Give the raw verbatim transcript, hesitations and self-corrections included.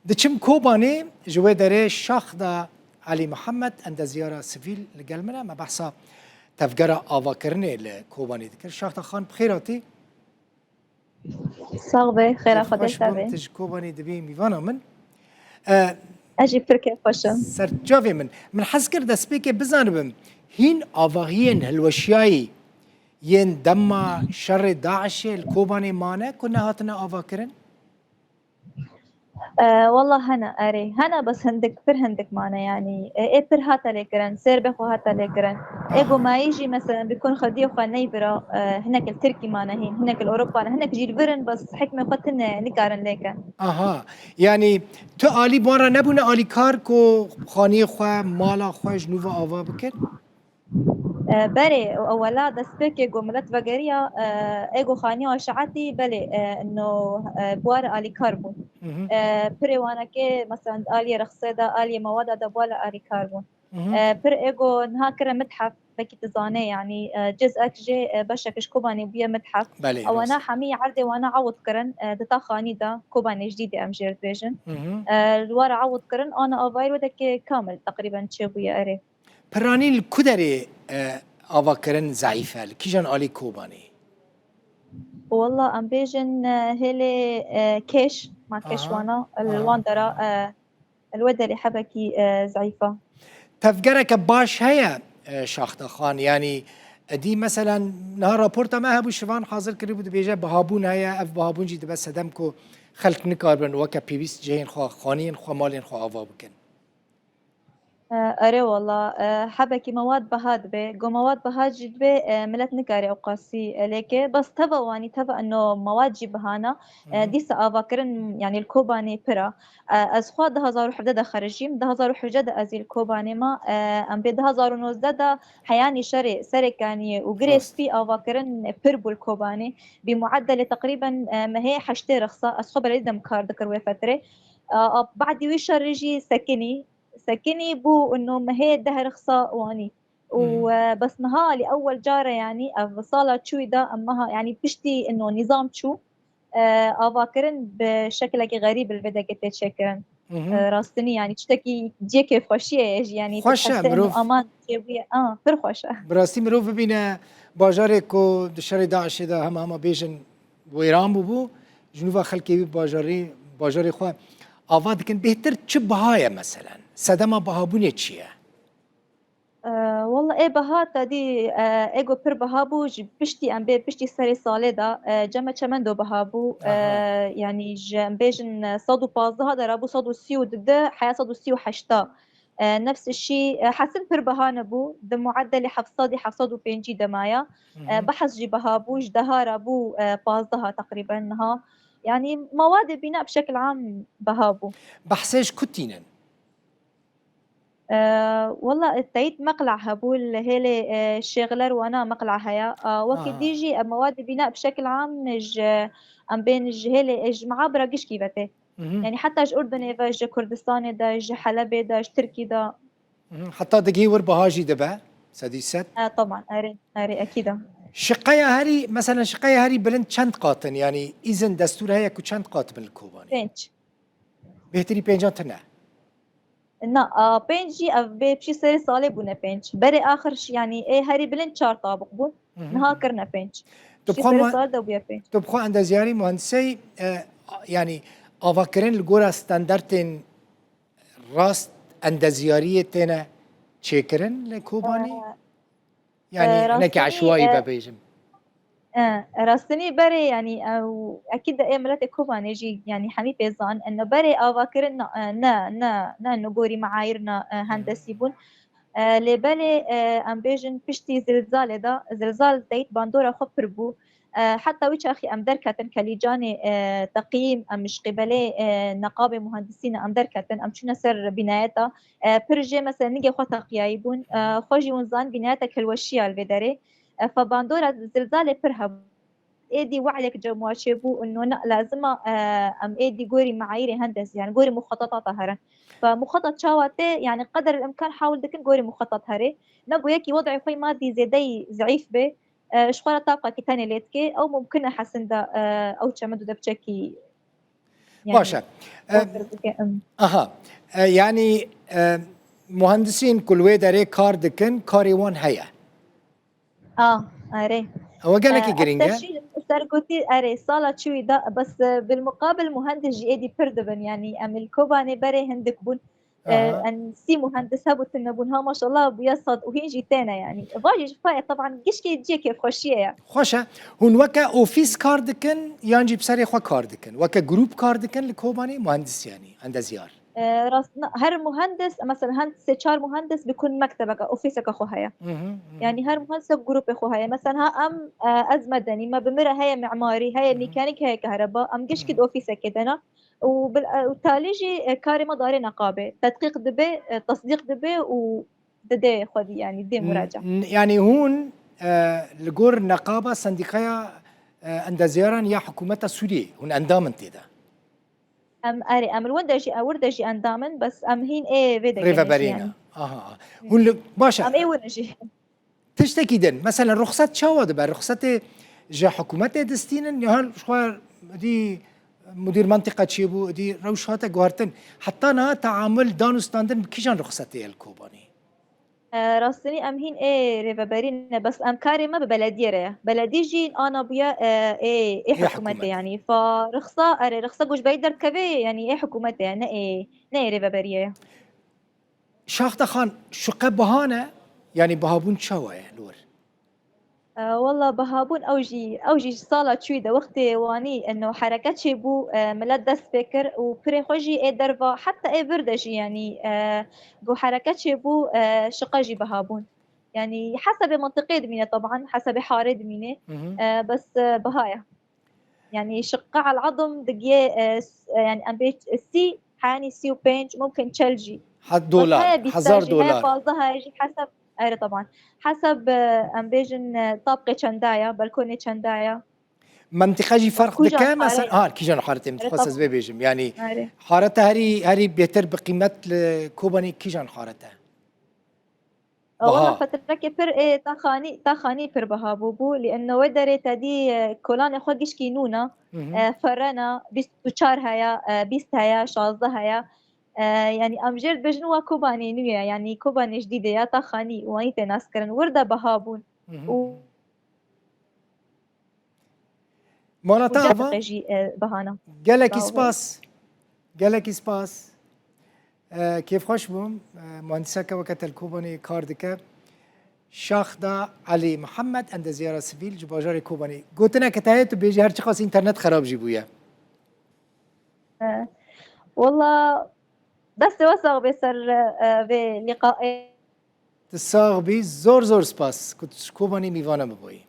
Diçim Kobanê, ji wê derê şaxda Elî Mihemed, endezyara sivîl li gel min e. Me behsa tevgera avakirinê li Kobanê dikir. Şaxda Xan, bi xêr hatî. Sax be, xêra Xwedê ser be. Tu ji Kobanê dibî mîvana min. E, Ez jî pir kêfxweş im. Serçavê min. Min hez kir destpêkê bizanibim, hîn avahiyên hilweşiyayî yên dema şerê DAIŞê li Kobanê mane ku nehatine avakirin? E, Wela hene, erê. Hene, bes hindik, pir hindik mane, yanî. E, ê pir hate lêkirin, sêrbê xwe hate lêkirin. Ê gomayî jî, meselen, bi kun xwediyê xwe neyvira, e, hinek li Tirkî mane hîn, hinek li Ewropa ne, hinek jî li vir in, bes hikmê xwe tune nikarin lêkin. Aha. Yanî tu alî bi wan re nebûne alîkar ku xaniyê xwe, mala xwe ji nû ve ava bikin? E, Berê, ewela destpêkê ku milet vegeriya, e, ê ku xaniya şietî, belê, e, no, e, bi wa re alîkar bûn. E, pirê wanekê, meselen, aliyê rexsê de, aliyê mewada de bi wa re alîkar bûn. E, pir ê ku niha kire mithef, belkî tu zanê, yanî, e, cizek jê, e, beşek ji Kobanê bûye mithef. Belê, rast. Ewana hemî erdê wana ewd kirin, e, di ta xanî de, Kobanê Jdîdê em jê re dibêjin. E, li wa re ewd kirin, ana avayî wê dekê kamil teqrîben çêbûye erê. Piranî li ku derê, e, avakirin zeîf e? Li kîjan alî Kobanê? Wela em bêjin, e, hêlê, e, kêş, ma kêş wana, li wan dera, e, li wê derê hebekî, e, zeîf e. Tevgereke baş heye, e, Şaxta Xan, yanî, e, dî meselen niha raporta me hebû, Şivan hazir kiribû, dibêje bihabûn heye, ev bihabûn jî dibe sedem ku xelk nikaribin weke pêwîst cihên xwe, xaniyên xwe, malên xwe ava bikin. E, Erê wela, e, hebekî mewad biha dibe. Go mewad biha jî dibe, e, milet nikare ew qasî, e, lêke. Bes teva wanî, teva eno mewad jî bihana, e, dîsa avakirin, yanî li Kobanê pir a. E, ez xwe du hazar û hevdeh de xerijîm. Du hazar û hevdeh de ez ê li Kobanê ma. E, em bê du hazar û nozdeh de heyanî şerê Serêkaniyê û Girê Spî avakirin pir bû li Kobanê. Bi muedelê teqrîben, e, mehê heştê rexsa. Ez xwe beledî de kar dikir wê fetrê. A, a, badî wî şerî jî sekinî, sekinî bû û no mehê deh rexsa wanî. Û, e, bes niha li ewel care, yanî ev sala çûyî de em meha, yanî piştî ino nîzam çû, e, avakirin bi şekilekî xerîb li vê dekê tê çêkirin. E, rastinî, yanî tiştekî cihê kêfxweşiyê ye jî, yanî xweş e, mirov aman çêbûye. A, pir xweş e. Bi rastî mirov bibîne bajarê ku di şerê DAIŞê de hema hema bêjin wêran bûbû, ji nû ve xelkê wî bajarê, bajarê xwe ava dikin. Bêhtir çi biha ye meselen? Sedema bihabûnê çi ye? E, Wela ê biha te dî, e, ê ku pir biha bû, ji piştî em bê piştî serê salê de, e, cem e çemendo biha bû. E, Aha. Yanî ji em bêjin, e, sed û pazdeh de re bû sed û sî û du, heya sed û sî û heşt. E, nefs şî, e, hesin pir biha nebû, di muedelê heft sed û heft sed û pêncî de maya. E, Hı hı. Behs jî biha bû, ji dehara bû, e, pazdeha teqrîben niha. Yanî mewadê bîna bi şekil am biha bû. Behsê ji ku tînin? E, Wela teyîd meqla hebû li hêlê, e, şêxler wana meqla heye. A, wekî Ha. dî jî, e, mewadê bîna bi şekil am ji, em bên ji hêlê, e, ji meabira gişkî ve tê. Mhm. Yanî heta ji Urdunê ve, ji Kurdistanê de, ji Helebê de, ji Tirkî de. Mhm. Heta digihî wir biha jî dibe, sedî sed. E, teban, erê, erê, ekîd e. Şiqeya herî, meselen şiqeya herî bilind çend qat in? Yanî îzin destûr heye ku çend qat bin li Kobanê? Pênc. Bêhtirî pêncan tune? Na, a, pênc jî ev bê piştî serê salê bûne pênc. Berê axir şi-, yanî ê herî bilind çar tabiq bûn. Mhm. Niha kirine pênc. Tu Piştî bi xwe serê ma-, salê de bûye pênc. Tu bi xwe endezyarî muhendisey, e, yanî avakirin li gora standartên rast endezyariyê têne çêkirin li Kobanê? E, Yanî e, hinekî rastî, eşwayî e, be bêjim. E, rastî berê, yanî, ew, ekîd e miletê Kobanê jî, yanî hemî pê zan, eno berê avakirin na, e, ne, ne, ne eno gorî meayîrna, e, hendesî bûn. E, lê belê, e, em bêjin piştî zilzalê de, zilzal deyt bandora xwe pir bû. E, heta wî çaxî em derketin kelîcanê, e, teqîm, em ji qîbelê, e, neqabê muhendisîna em derketin, em çûne ser bînayeta, e, pir jê mesela nigê xwe teqiyayî bûn, e, xwe jî hûn zan bînayetek hilweşiya li vê derê. E, fe bandora zilzalê pir hebû. Êdî we'dek cem wa çêbû, û no ne lazima, e, em êdî gorî meayîrê hendesî, yani gorî muxetetata herin. Fe muxetet çawa tê, yani qeder el imkan hawil dikin gorî muxetet herê. Ne ku yekî wed'ê xwe madî zêdeyî zeîf bê, e, ji xwe re tabqekî tenê lê dikê, ew mumkin e hesin de, e, ew çemend û depçekî Baş e. E, aha. E, yanî, e, muhendisên ku li wê derê kar dikin, karê wan heye. A, erê. Ew gelekî E, giring e. Ser gotî, erê, sala çûyî da, bes, e, bilmuqabil muhendis jî êdî pir dibin. Yanî em li Kobanê berê hindik bûn. E, Aha. en sî muhendis hebû tune bûn. Ha maşallah bûye sed û hîn jî têne yanî. Va jî ji xwe ye, teban gişkê cihê kêfxweşiyê ye. Xweş e. Hûn weke ofîs kar dikin yan jî bi serê xwe kar dikin? Weke grûp kar dikin li Kobanê, muhendis yanî, endezyar? E, rast, na, her muhendis, mesela hend sê çar muhendis bi kun mektebeke, ofîseke xwe heye. Hı hı, hı hı. Yanî her muhendisek grûpê xwe heye. Mesela ha em, e, ez medenî, me bi min re heye mimarî, heye Hı hı. mîkanîk, heye kehreba, em gişkî Hı hı. di ofîsekê de ne. Û bil, û talî jî, e, karê me darê neqabê. Tedqîq dibe, e, tesdîq dibe û didê xwedî, yanî dê N-, muraca. n-, yanî hûn, e, li gor neqaba sendîkaya, e, endezyaran ya hikûmeta Sûriyê, hûn endam in tê de? Em, erê, em li wende jî, ewir de jî endam in, bes em hîn ê vê de Rêveberî ne. Aha, aha. Hûn li, baş e. Em ê win jî. Tiştekî din, mesela ruxset çawa dibe? Ruxsetê ji hikûmetê distînin ya ji xwe dî mudîr mentiqa çêbû, dî rewş hate guhertin. Heta niha teamul, dan û standin bi kîjan ruxsetê ye li Kobanê? E, rastî em hîn ê rêveberî ne, bes em karê me bi belediyê re ye. Beledî jî ana bûye, e, ê, ê Ê hikûmetê hikûmetê. yanî. Fa rixsa, erê, rixsa goşberî derdikeve, yanî ê hikûmetê ye, ne ê, ne ê rêveberiyê ye. Şaxta Xan, şuqe biha ne? Yanî bihabûn çawa ye li wir? E, wela bihabûn ew jî, ew jî ji sala çûyî de wextê wanî eno hereke çêbû, e, milet dest pê kir û pirê xwe jî ê derva, heta ê vir de jî yanî, e, ku hereke çêbû, e, şiqe jî bihabûn. Yanî hesabê mintiqê dimîne teban, hesabê harê dimîne, Hı hı. e, bes, e, biha ye. Yanî şiqe el adim digiye, e, s-, e, yanî em bê sî, yanî sî û pênc, mumkin çel jî. Ha, Bes dolar, heye bîst hezar jî, heye dolar. Pazdeh heye jî hesab, erê teban. Hesab, e, em bêjin, e, tabqê çenda ye, balkonê çenda ye. Mentiqa jî ferq Kujan dike, mesela, xare. ha, kîjan xaretê min Erê dixwest ez teban. vê bêjim. Yanî Erê. xarete herî, herî bêtir bi qîmet li Kobanê kîjan xarete? Wala Baha. fetrekê pir ê taxanî, taxanî pir biha bû bû. Li eno wê derê te dî, e, kolanê xwe gişkî nûna, Hı hı. e, ferrena, bîst û çar heye, e, bîst heye, şazdeh heye. E, yanî em jêr dibêjin wa Kobanê nû ye, yanî Kobanê jidîdê ya taxanî, wanî tê naskirin. Wir de biha bûn. Hı hı. Û Mala te ava? Jî, e, bahana. Gelekî spas. Gelekî spas. E, kêfxweş bûm. E, muhendiseke weke te li Kobanê kar dike. Şaxda Elî Mihemed, endezyara sivîl ji bajarê Kobanê. Gotineke te heye tu bêjî, her çiqas înternet xerab jî bûye. E, wala destê we sax bê ser, e, vê lîqayê. Tu sax bî, zor zor spas ku tu ji Kobanê mîvana min bûyî.